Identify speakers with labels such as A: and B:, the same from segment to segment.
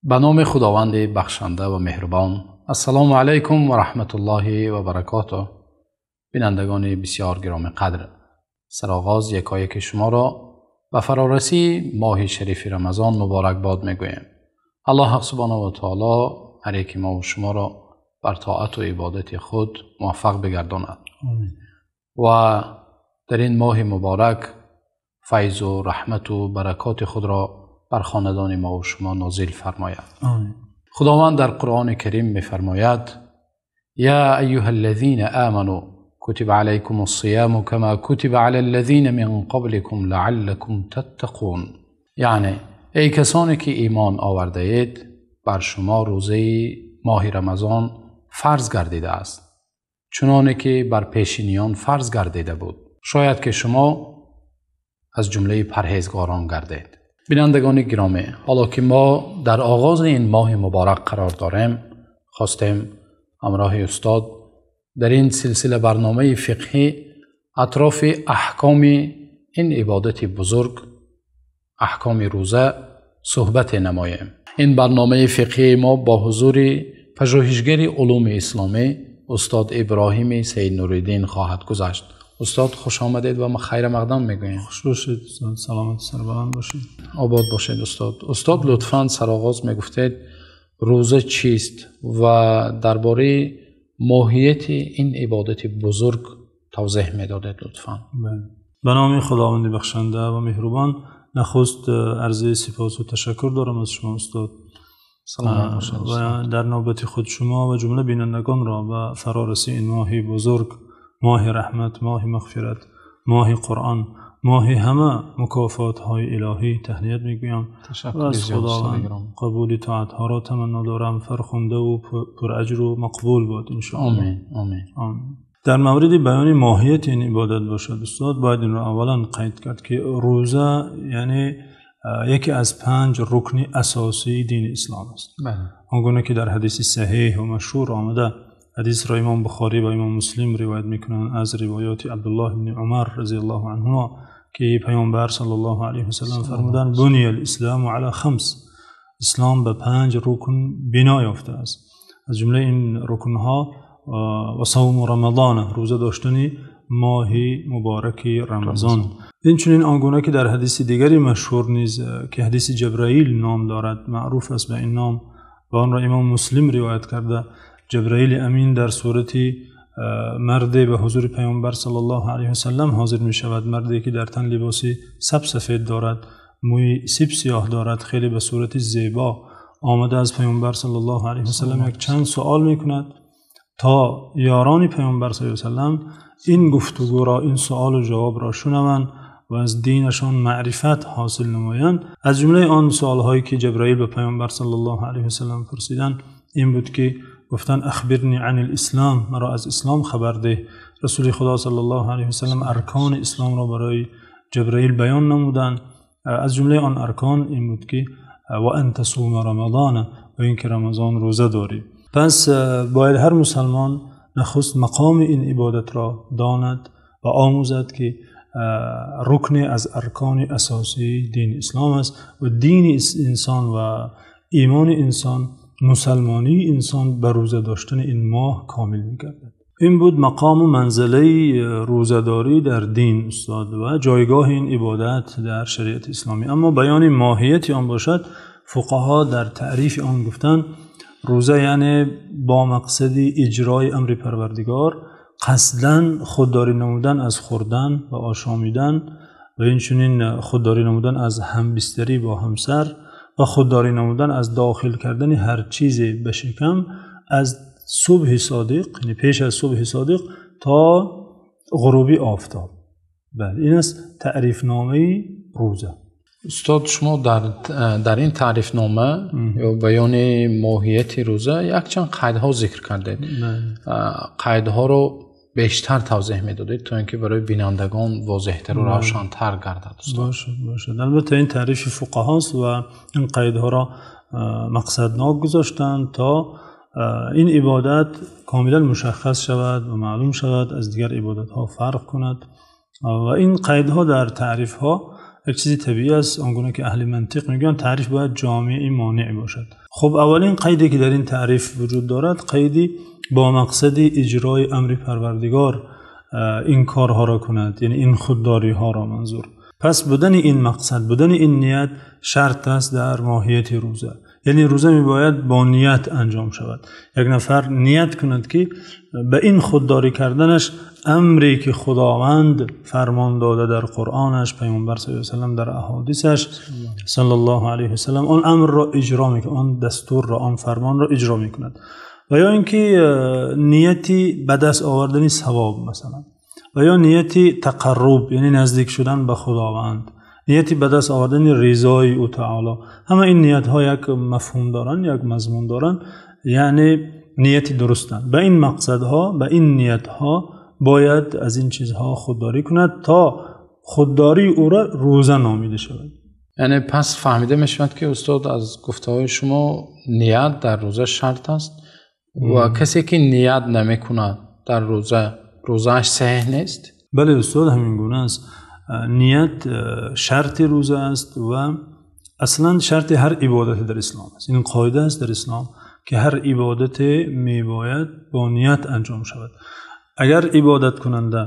A: Ба номи Худованди бахшанда ва меҳрубон. Ассалому алайкум ва раҳматуллоҳи ва баракотуҳ. Бинандагони бисёр гиромиқадр, сароғоз якояки шуморо ба фарорасии моҳи шарифи Рамазон муборакбод мегӯем. Аллоҳ субҳонаҳу ва таъоло ҳар яки мо ва шуморо бар тоату ибодати худ муваффақ бигардонад ва дар ин моҳи муборак файзу раҳмату баракоти худро бар хонадони мо ва шумо нозил фармояд. Худованд дар Қуръони Карим мефармояд: يا أيها الذين آمنوا كتب عليكم الصيام كما كتب على الذين من قبلكم لعلكم تتقون. Яъне эй касоне ки имон овардаед, бар шумо рӯзаи моҳи Рамазон фарз гардидааст, чуноне ки бар пешиниён фарз гардида буд, шояд ки шумо аз ҷумлаи парҳезгорон гардед. Бинандагони гиромӣ, ҳоло ки мо дар оғози ин моҳи муборак қарор дорем, хостем ҳамроҳи устод дар ин силсила барномаи фиқҳӣ атрофи аҳкоми ин ибодати бузург, аҳкоми рӯза суҳбате намоем. Ин барномаи фиқҳии мо бо ҳузури пажӯҳишгари улуми исломӣ устод Иброҳими Сайид Нуриддин хоҳад гузашт. Устод, хуш омадед ва мо хайр мақдам мегӯем.
B: Хуш бошед устод, саломат, сарбаланд бошед.
A: Обод бошед устод. Устод, лутфан сароғоз мегуфтед рӯза чист ва дар бораи моҳияти ин ибодати бузург тавзеҳ медодед лутфан.
B: Ба номи Худованди бахшанда ва меҳрубон. Нахуст арзи сипос ва ташаккур дорам аз шумо устод.
A: Саломат бошед.
B: Ва дар навбати худ шумо ва ҷумла бинандагонро ба фарорасии ин моҳи бузург, моҳи раҳмат, моҳи мағфират, моҳи Қуръон, моҳи ҳама мукофотҳои илоҳӣ таҳният мегӯям ва аз Худованд қабули тоатҳоро таманно дорам. Фархунда ва пураҷру мақбул бод иншоаллоҳ.
A: Омин, омин.
B: Омин. Дар мавриди баёни моҳияти ин ибодат бошад устод, бояд инро аввалан қайд кард ки рӯза яъне яке аз панҷ рукни асосии дини ислом аст. Он гуна ки дар ҳадиси саҳеҳ ва машҳур омада, ҳадисро имом Бухорӣ ва имом Муслим ривоят мекунанд аз ривояти Абдуллоҳ ибни Умар разияллоҳу анҳумо ки паёмбар саллаллоҳу алайҳи васаллам фармуданд: буния алислому ала хамс, ислом ба панҷ рукн бино ёфтааст. Аз ҷумлаи ин рукнҳо ва савму рамазон, рӯза доштани моҳи мубораки Рамазон. Инчунин он гуна ки дар ҳадиси дигари машҳур низ ки ҳадиси Ҷабраил ном дорад, маъруф аст ба ин ном ва онро имом Муслим ривоят карда, Ҷабраили амин дар сурати марде ба ҳузури паёмбар саллаллоҳу алайҳи васаллам ҳозир мешавад, марде ки дар тан либоси саб-сафед дорад, мӯи сип-сиёҳ дорад, хеле ба сурати зебо омада аз паёмбар саллаллоҳу алайҳи васаллам як чанд суол мекунад то ёрони паёмбар саллаллоҳу алайҳи васаллам ин гуфтугӯро, ин суолу ҷавобро шунаванд ва аз динашон маърифат ҳосил намоянд. Аз ҷумлаи он суолҳое ки Ҷабраил ба паёмбар саллаллоҳу алайҳи васаллам пурсиданд ин буд ки гуфтанд: ахбирни ани лислом, маро аз ислом хабар деҳ. Расули Худо саллаллоҳу алайҳи васаллам аркони исломро барои Ҷабраил баён намуданд. Аз ҷумлаи он аркон ин буд ки ва ан тасума рамазона, ва инки Рамазон рӯза дорӣ. Пас бояд ҳар мусалмон нахуст мақоми ин ибодатро донад ва омӯзад ки рукне аз аркони асосии дини ислом аст ва дини инсон ва имони инсон, мусалмонии инсон ба рӯза доштани ин моҳ комил мегардад. Ин буд мақому манзилаи рӯзадорӣ дар дин устод ва ҷойгоҳи ин ибодат дар шариати исломӣ. Аммо баёни моҳияти он бошад, фуқаҳо дар таърифи он гуфтанд рӯза яъне бо мақсади иҷрои амри Парвардигор қасдан худдорӣ намудан аз хӯрдан ва ошомидан ва инчунин худдорӣ намудан аз ҳамбистарӣ бо ҳамсар ва худдорӣ намудан аз дохил кардани ҳар чизе ба шикам аз субҳи содиқ, яъне пеш аз субҳи содиқ то ғуруби офтоб. Бале, ин аст таърифномаи рӯза.
A: Устод, шумо дар ин таърифнома ё баёни моҳияти рӯза якчанд қайдҳо зикр кардед. Қайдҳоро бештар тавзеҳ медодед то инки барои бинандагон возеҳтар ва равшантар гардад устод.
B: Бошад, бошад. Албатта ин таърифи фуқаҳост ва ин қайдҳоро мақсаднок гузоштанд то ин ибодат комилан мушаххас шавад ва маълум шавад, аз дигар ибодатҳо фарқ кунад. Ва ин қайдҳо дар таърифҳо як чизи табиӣ аст, он гуна ки аҳли мантиқ мегӯянд, таъриф бояд ҷомеи монеъ бошад. Хуб, аввалин қайде ки дар ин таъриф вуҷуд дорад, қайде бо мақсади иҷрои амри Парвардигор ин корҳоро кунад, яъне ин худдориҳоро манзур. Пас будани ин мақсад, будани инният шарт аст дар моҳияти рӯза. Яъне рӯза мебояд бо ният анҷом шавад. Як нафар ният кунад, ки ба ин худдорӣ карданаш амре ки Худованд фармон додааст дар Қуръонаш, Паёмбар саллаллоҳу алайҳи васаллам дар аҳодисаш саллаллоҳу алайҳи васаллам он амрро иҷро мекунад, он дастурро, он фармонро иҷро мекунад. Ва ё инки нияти ба даст овардани савоб масалан, ва ё нияти тақарруб, яъне наздик шудан ба Худованд, нияти ба даст овардани ризои ӯ таъоло. Ҳама ин ниятҳо як мафҳум доранд, як мазмун доранд, яъне нияти дурустанд. Ба ин мақсадҳо, ба ин ниятҳо бояд аз ин чизҳо худдорӣ кунад, то худдории ӯро рӯза номида шавад.
A: Яъне пас фаҳмида мешавад, ки устод, аз гуфтаҳои шумо ният дар рӯза шарт аст ва касе ки ният намекунад дар рӯза, рӯзааш саҳеҳ нест?
B: Бале устод, ҳамин гуна аст. Ният шарти рӯза аст ва аслан шарти ҳар ибодате дар ислом аст. Ин қоида аст дар ислом, ки ҳар ибодате мебояд бо ният анҷом шавад. Агар ибодаткунанда,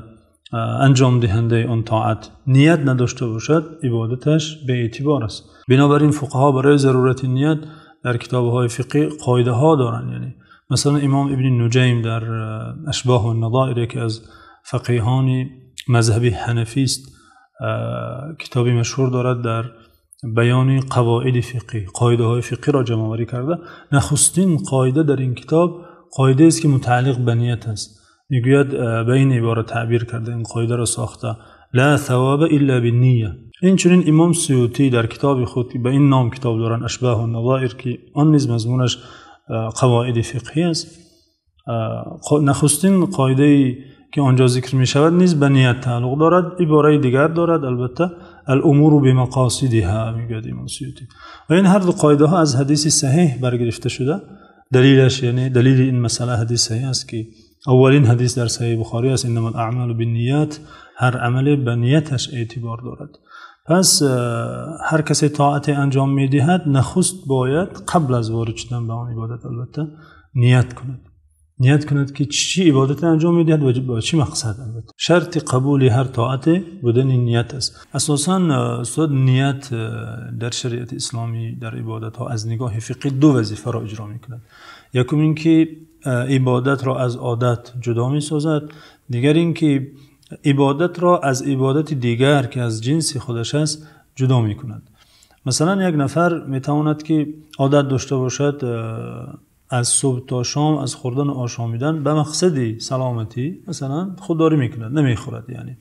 B: анҷомдиҳандаи он тоат ният надошта бошад, ибодаташ беэътибор аст. Бинобар ин фуқаҳо барои зарурати ният дар китобҳои фиқҳӣ қоидаҳо доранд. Яъне масалан имом Ибни Нуҷайм дар Ашбоҳ ва Назоир, яке аз фақиҳони мазҳаби ҳанафӣ аст, китоби машҳур дорад дар баёни қавоиди фиқҳӣ, қоидаҳои фиқҳиро ҷамъоварӣ карда. Нахустин қоида дар ин китоб қоидае аст, ки мутааллиқ ба ният аст. Мегӯяд, ба ин ибора таъбир карда, ин қоидаро сохта: ла савоба илла бинния. Инчунин имом Суютӣ дар китоби худ, ки ба ин ном китоб доранд, Ашбоҳ ва Назоир, ки он низ мазмунаш қавоиди фиқҳӣ аст, нахустин қоидае ки он ҷо зикр мешавад низ ба ният тааллуқ дорад. Ибораи дигар дорад албатта, ал-умуру бимақосидиҳа, мегӯяд имом Суютӣ. Ва ин ҳар ду қоидаҳо аз ҳадиси саҳеҳ баргирифта шуда. Далилаш, яъне далили ин масъала ҳадиси саҳеҳ аст, ки аввалин ҳадис дар Саҳеҳи Бухорӣ аст: иннамал аъмолу бинният, ҳар амале ба нияташ эътибор дорад. Пас ҳар касе тоате анҷом медиҳад, нахуст бояд қабл аз ворид шудан ба он ибодат албатта ният кунад. Ният кунад, ки чӣ ибодате анҷом медиҳад ва ба чӣ мақсад. Албатта шарти қабули ҳар тоате будани ният аст. Асосан устод, ният дар шариати исломӣ дар ибодатҳо аз нигоҳи фиқҳӣ ду вазифаро иҷро мекунад. Якум ин ки ибодатро аз одат ҷудо месозад, дигар ин ки ибодатро аз ибодати дигар, ки аз ҷинси худаш аст, ҷудо мекунад. Масалан як нафар метавонад, ки одат дошта бошад аз субҳ то шом аз хӯрдан ва ошомидан ба мақсади саломатӣ масалан худдорӣ мекунад, намехӯрад, яъне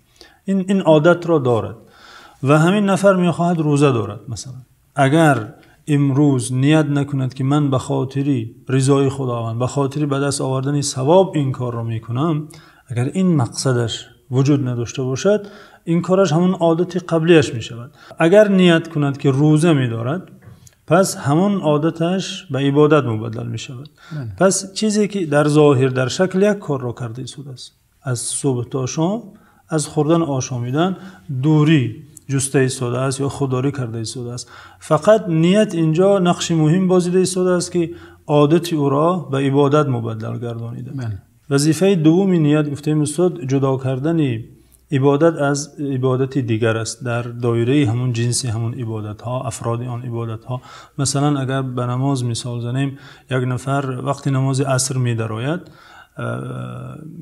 B: ин одатро дорад ва ҳамин нафар мехоҳад рӯза дорад. Масалан агар имрӯз ният накунад, ки ман ба хотири ризои Худованд, ба хотири ба даст овардани савоб ин корро мекунам, агар ин мақсадаш вуҷуд надошта бошад, ин кораш ҳамон одати қаблияш мешавад. Агар ният кунад, ки рӯза медорад, пас ҳамон одаташ ба ибодат мубаддал мешавад. Пас чизе ки дар зоҳир, дар шакл як корро карда истодааст, аз субҳ то шом аз хӯрдан ошомидан дурӣ ҷуста истодааст ё худдорӣ карда истодааст, фақат ният инҷо нақши муҳим бозида истодааст, ки одати ӯро ба ибодат мубаддал гардонида. Вазифаи дуввуми ният, гуфтем устод, ҷудо кардани ибодат аз ибодати дигар аст дар доираи ҳамон ҷинси ҳамон ибодатҳо, афроди он ибодатҳо. Масалан агар ба намоз мисол занем, як нафар вақти намози аср медарояд,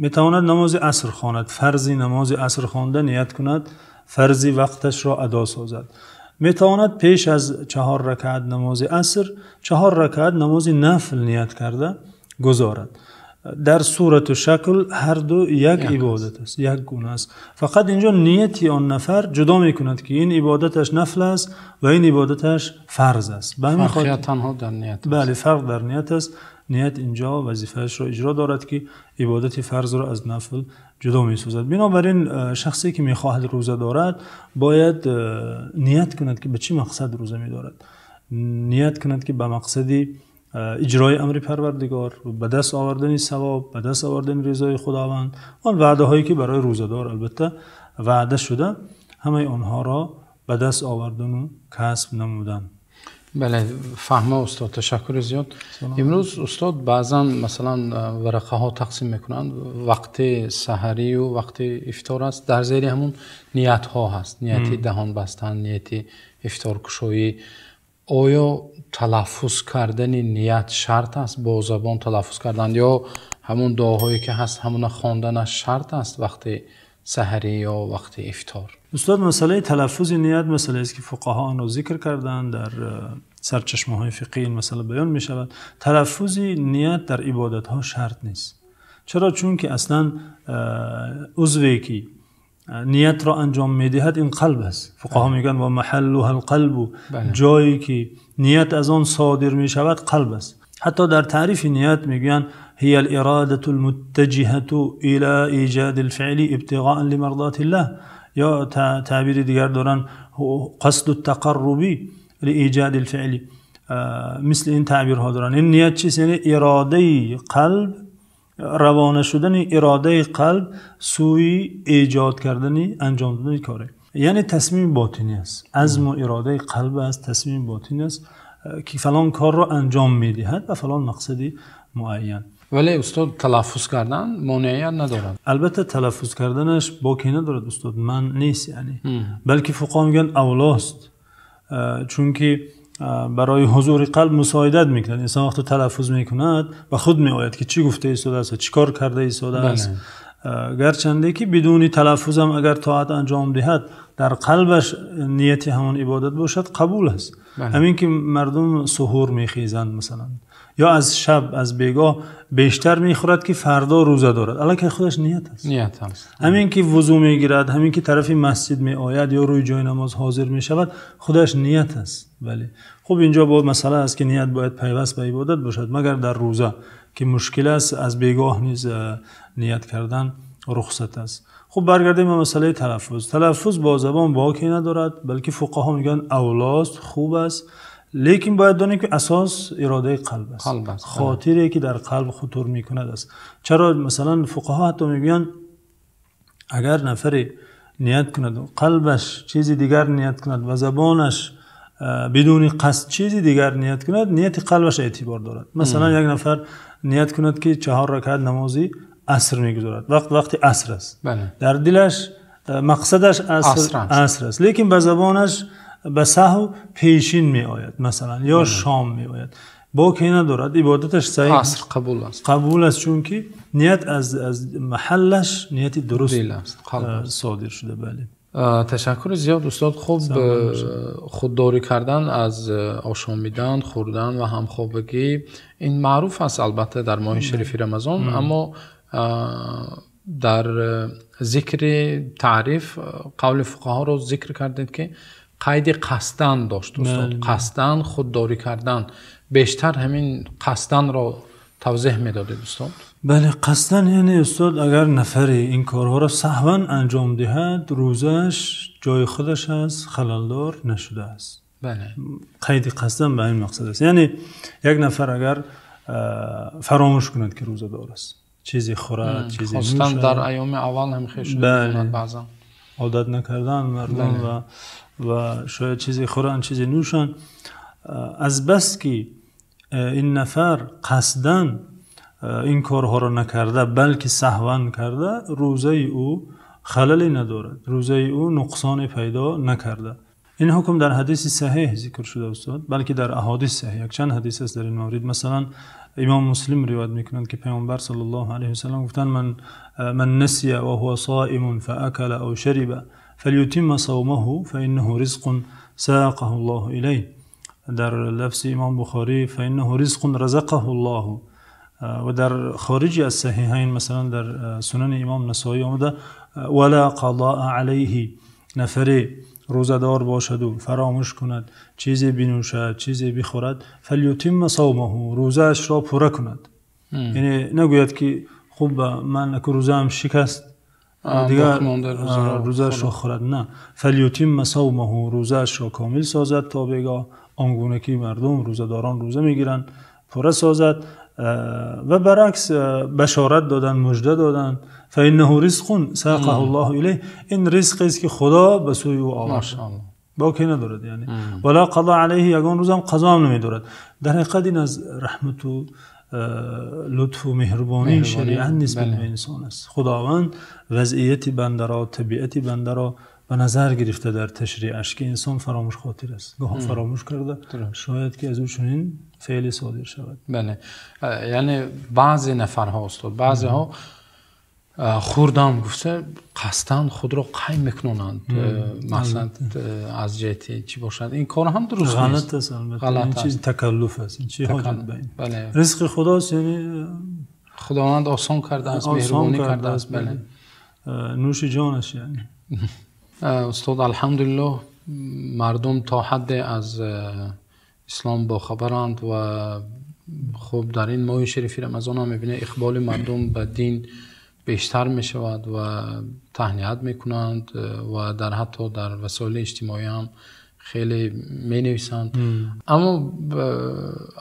B: метавонад намози аср хонад, фарзи намози аср хонда ният кунад, фарзи вақташро адо созад. Метавонад пеш аз 4 ракъат намози аср 4 ракъат намози нафл ният карда гузорад. Дар сурат ва шакл ҳар ду як ибодат аст, як гуна аст. Фақат инҷо нияти он нафар ҷудо мекунад, ки ин ибодаташ нафл аст ва ин ибодаташ фарз аст. Ба ҳамин хотир
A: танҳо дар ният аст.
B: Бале, фарқ дар ният аст. Ният инҷо вазифаашро иҷро дорад, ки ибодати фарзро аз нафл ҷудо месозад. Бинобар ин шахсе ки мехоҳад рӯза дорад, бояд ният кунад, ки ба чӣ мақсад рӯза медорад. Ният кунад, ки ба мақсади иҷрои амри Парвардигор, ба даст овардани савоб, ба даст овардани ризои Худованд, он ваъдаҳое ки барои рӯзадор албатта ваъда шуда, ҳамаи онҳоро ба даст овардан ва касб намудан.
A: Бале, фаҳмо устод, ташаккури зиёд. Имрӯз устод баъзан масалан варақаҳо тақсим мекунанд, вақти саҳарӣ ва вақти ифтор аст, дар зери ҳамон ниятҳо ҳаст, нияти даҳон бастан, нияти ифторкушоӣ. Оё талаффуз кардани ният шарт аст, бо забон талаффуз кардан, ё ҳамон дуоҳое ки ҳаст ҳамона хонданаш шарт аст вақти саҳарӣ ё вақти ифтор?
B: Устод, масъалаи талаффузи ният масъалаест ки фуқаҳо онро зикр карданд, дар сарчашмаҳои фиқҳӣ ин масъала баён мешавад. Талаффузи ният дар ибодатҳо шарт нест. Чаро? Чунки аслан узве ки ниятро анҷом медиҳад ин қалб аст. Фуқаҳо мегӯянд ва маҳаллуҳа алқалб, ҷое ки ният аз он содир мешавад қалб аст. Ҳатто дар таърифи ният мегӯянд هي الإرادة المتجهة إلى إيجاد الفعل ابتغاء لمرضات الله، یا تعبیر دیگر دارن قصد التقرب لإيجاد الفعل، مثل این تعبیرها دارن. این نیت چیست؟ یعنی اراده قلب، روانه شدن اراده قلب سوی ایجاد کردن، انجام دادن کاره. یعنی تصمیم باطنی است، عزم و اراده قلب است، تصمیم باطنی است که فلان کار را انجام میدهد و فلان مقصدی معین.
A: ولی استاد تلفظ کردن مانعیت ندارد.
B: البته تلفظ کردنش باکی ندارد استاد، من نیست یعنی، بلکه فقها میگن اولاست، چونکه برای حضور قلب مساعدت میکند. انسان وقتی تلفظ میکند به خود میآید که چی گفته ایستاده است و چیکار کرده ایستاده است. گرچنده که بدون تلفظ هم اگر طاعت انجام دهد در قلبش نیت همان عبادت باشد قبول است. همین که مردم سحور میخیزند مثلا، یا از شب از بیگاه بیشتر میخورد که فردا روزه دارد، الکی خودش نیت است.
A: نیت است.
B: همین که وضو میگیرد، همین که طرف مسجد میآید یا روی جای نماز حاضر میشود، خودش نیت است. بله، خب اینجا با مسئله است که نیت باید پیوست به عبادت باشد، مگر در روزه که مشکل است از بیگاه نیز نیت کردن رخصت است. خب برگردیم به مسئله تلفظ. تلفظ با زبان باکی ندارد، بلکه فقها میگن اولاست، خوب است، لیکن باید دانیم که اساس اراده قلب است،
A: قلب است،
B: خاطری که در قلب خطور میکند است. چرا مثلا فقها حتی میگن اگر نفری نیت کند قلبش چیزی دیگر نیت کند و زبانش بدون قصد چیزی دیگر نیت کند، نیت قلبش اعتبار دارد. مثلا یک نفر نیت کند که 4 رکعت نمازی عصر میگذارد، وقت عصر است،
A: بله.
B: در دلش مقصدش عصر است، لیکن به زبانش به سهو پیشین می آید مثلا، یا شام می آید، باکی ندارد، عبادتش صحیح
A: عصر قبول است،
B: قبول است، چون که نیت از محلش نیت درست
A: است،
B: صادر شده. بله،
A: ташаккури зиёд устод. Хуб, худдорӣ кардан аз ошомидан, хӯрдан ва ҳамхобагӣ ин маъруф аст албатта дар моҳи шарифи Рамазон, аммо дар зикри таъриф қавли фуқаҳоро зикр кардед ки қайди қасдан дошт устод, қасдан худдорӣ кардан. Бештар ҳамин қасданро тавзеҳ медодед устод?
B: Бале, қасдан яъне устод агар нафаре ин корҳоро саҳван анҷом диҳад, рӯзааш ҷои худаш аст, халалдор нашудааст.
A: Бале,
B: қайди қасдан ба ин мақсад аст. Яъне як нафар агар фаромӯш кунад ки рӯзадор аст, чизе хӯрад, чизе нӯшад,
A: хусусан дар айёми аввал ҳам хел шуда баъзан
B: одат накардан мардум ва шояд чизе хӯранд, чизе нӯшанд, аз бас ки ин нафар қасдан ин корҳоро накарда, балки саҳван карда, рӯзаи ӯ халале надорад, рӯзаи ӯ нуқсоне пайдо накарда. Ин ҳукм дар ҳадиси саҳеҳ зикр шуда устод, балки дар аҳодиси саҳеҳ якчанд ҳадис аст дар ин маврид. Масалан имом Муслим ривоят мекунанд ки паёмбар саллаллоҳу алайҳи васаллам гуфтанд: ман насия ва ҳува соимун фаакала ав шариба фалютимма савмаҳу фаиннаҳу ризқун сақаҳу Аллоҳу илайҳ. Дар лафзи имом Бухорӣ фаиннаҳу ризқун разақаҳу Аллоҳу. Ва дар хориҷи аз саҳиҳайн масалан дар сунани имом Насоӣ омада: вала қазоа алайҳи. Нафаре рӯзадор бошаду фаромӯш кунад, чизе бинӯшад, чизе бихӯрад, фалютимма савмаҳу, рӯзаашро пурра кунад. Яъне нагӯяд ки хуб ман аку рӯзаам шикаст, дигар рӯзаашро хӯрад. На, фалютимма савмаҳу, рӯзаашро комил созад то бегоҳ, он гуна ки мардум рӯзадорон рӯза мегиранд, пурра созад. Ва баръакс башорат додан, мужда додан, фаиннаҳу ризқун сақаҳу Аллоҳу илайҳ, ин ризқест ки Худо ба сӯи ӯ овард.
A: Машааллоҳ.
B: Боке надорад яъне. Вала қазо алайҳи, ягон рӯз ҳам қазо ҳам намедорад. Дар ҳақиқат ин аз раҳмат ва лутф ва меҳрубонии шариат нисбат ба инсон аст. Худованд вазъияти бандаро, табиати бандаро ба назар гирифта дар ташриъаш, ки инсон фаромӯшхотир аст, гоҳ фаромӯш карда, шояд ки аз ӯ чунин феъле содир шавад.
A: Бале, яъне баъзе нафарҳо устод, баъзеҳо хӯрдам гуфта қасдан худро қайм мекунанд, масалан аз ҷиҳати чӣ бошад, ин кор ҳам дуруст нест.
B: Ғалат аст, албатта ин чиз такаллуф аст, ин чӣ ҳоҷат ба ин. Ризқи Худост, яъне
A: Худованд осон кардааст, меҳрубонӣ кардааст. Бале,
B: нӯши ҷонаш яъне.
A: Устод, алҳамдулиллоҳ, мардум то ҳадде аз ислом бохабаранд ва хуб дар ин моҳи шарифи Рамазон ҳам мебинед иқболи мардум ба дин бештар мешавад ва таҳният мекунанд ва дар ҳатто дар васоили иҷтимоӣ ҳам хеле менависанд. Аммо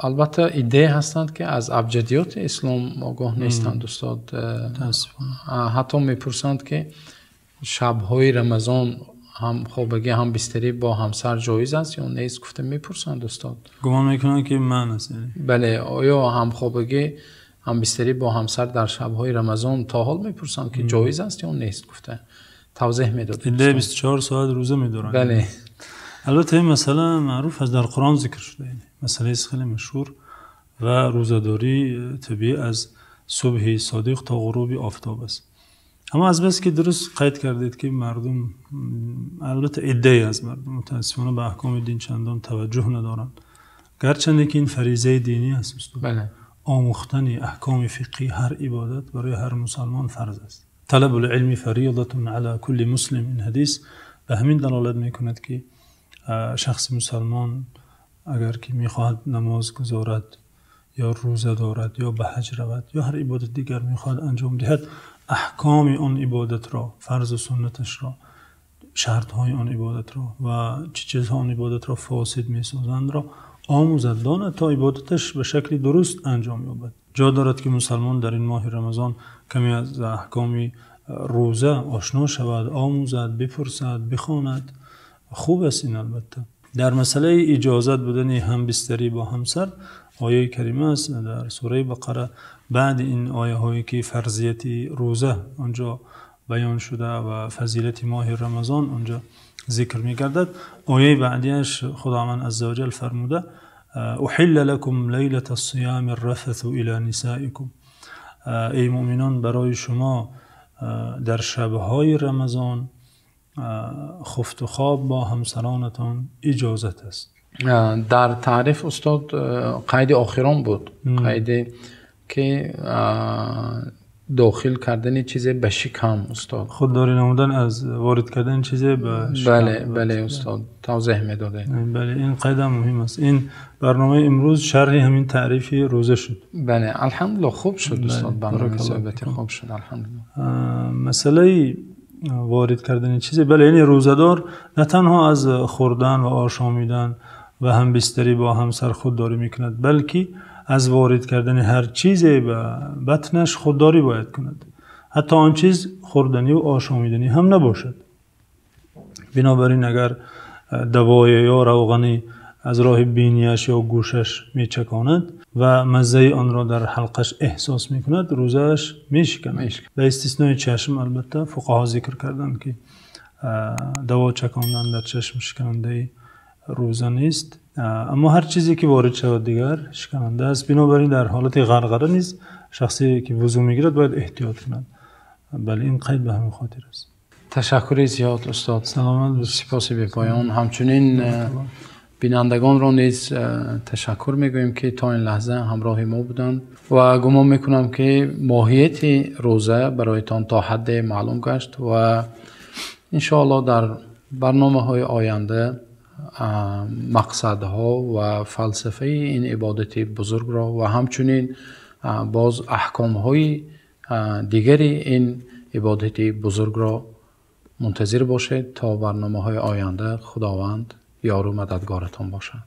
A: албатта иддае ҳастанд ки аз абҷадиёти ислом огоҳ нестанд устод. Ҳатто мепурсанд ки шабҳои Рамазон ҳам хобагӣ ҳам бистарӣ бо ҳамсар ҷоиз аст ё нест, гуфта мепурсанд устод.
B: Гумон мекунанд ки ман аст.
A: Бале, оё ҳам хобагӣ ҳам бистарӣ бо ҳамсар дар шабҳои Рамазон то ҳол мепурсанд ки ҷоиз аст ё нест, гуфта тавзеҳ медод.
B: Иддаи 24 соат рӯза медоранд.
A: Бале,
B: албатта ин масъала маъруф аст, дар Қуръон зикр шуда, масъалаи хеле машҳур ва рӯзадорӣ табиӣ аз субҳи содиқ то ғуруби офтоб аст. Аммо аз бас ки дуруст қайд кардед ки мардум, албатта иддае аз мардум мутаассифона ба аҳкоми дин чандон таваҷҷӯҳ надоранд, гарчанде ки ин фаризаи динӣ аст устод.
A: Бале,
B: омӯхтани аҳкоми фиқҳӣ ҳар ибодат барои ҳар мусалмон фарз аст. талабул илми фаризатун ала кулли муслим, ин ҳадис ба ҳамин далолат мекунад ки шахси мусалмон агар ки мехоҳад намоз гузорад ё рӯза дорад ё ба ҳаҷ равад ё ҳар ибодат дигар мехоҳад анҷом диҳад, аҳкоми он ибодатро, фарзу суннаташро, шартҳои он ибодатро ва чӣ чизҳо он ибодатро фосид месозандро омӯзад, донад то ибодаташ ба шакли дуруст анҷом ёбад. Ҷо дорад ки мусалмон дар ин моҳи Рамазон каме аз аҳкоми рӯза ошно шавад, омӯзад, бипурсад, бихонад. Хуб аст ин албатта. Дар масъалаи иҷозат будани ҳамбистарӣ бо ҳамсар ояи карима аст дар сураи Бақара. Баъди ин ояҳое ки фарзияти рӯза онҷо баён шуда ва фазилати моҳи Рамазон онҷо зикр мегардад, ояи баъдиаш Худованд азза ва ҷал фармуда: أحل لكم ليلة الصيام الرفث إلى نسائكم. эй муъминон, барои шумо дар шабҳои Рамазон хуфту хоб бо ҳамсаронатон иҷозат аст.
A: Дар таъриф устод қайди охирон буд, қайде ки дохил кардани чизе ба шикам устод,
B: худдорӣ намудан аз ворид кардани чизе ба шикам.
A: Бале, бале устод, тавзеҳ медодед.
B: Бале, ин қайд ҳам муҳим аст. Ин барномаи имрӯз шарҳи ҳамин таърифи рӯза шуд.
A: Бале, алҳамдулиллоҳ, хуб шуд устод, барномаи суҳбати хуб шуд, алҳамдулиллоҳ.
B: Масъалаи ворид кардани чизе, бале, яъне рӯзадор на танҳо аз хӯрдан ва ошомидан ва ҳамбистарӣ бо ҳамсар худдорӣ мекунад, балки аз ворид кардани ҳар чизе ба батнаш худдорӣ бояд кунад, ҳатто он чиз хӯрданӣ ва ошомиданӣ ҳам набошад. Бинобар ин агар давое ё равғанӣ аз роҳи бинияш ё гӯшаш мечаконад ва маззаи онро дар ҳалқаш эҳсос мекунад, рӯзааш мешиканад. Ба истиснои чашм, албатта фуқаҳо зикр карданд ки даво чакондан дар чашм шиканандаи рӯза нест, аммо ҳар чизе ки ворид шавад дигар шикананда аст. Бинобар ин дар ҳолати ғарғара низ шахсе ки вузӯ мегирад бояд эҳтиёт кунад. Бале, ин қайд ба ҳамин хотир аст.
A: Ташаккури зиёд устод,
B: саломат бошед,
A: сипоси бепоён. Ҳамчунин бинандагонро низ ташаккур мегӯем ки то ин лаҳза ҳамроҳи мо буданд ва гумон мекунам ки моҳияти рӯза бароятон то ҳадде маълум гашт ва иншоаллоҳ дар барномаҳои оянда мақсадҳо ва фалсафаи ин ибодати бузургро ва ҳамчунин боз аҳкомҳои дигари ин ибодати бузургро мунтазир бошед. То барномаҳои оянда Худованд ёру мададгоратон бошад.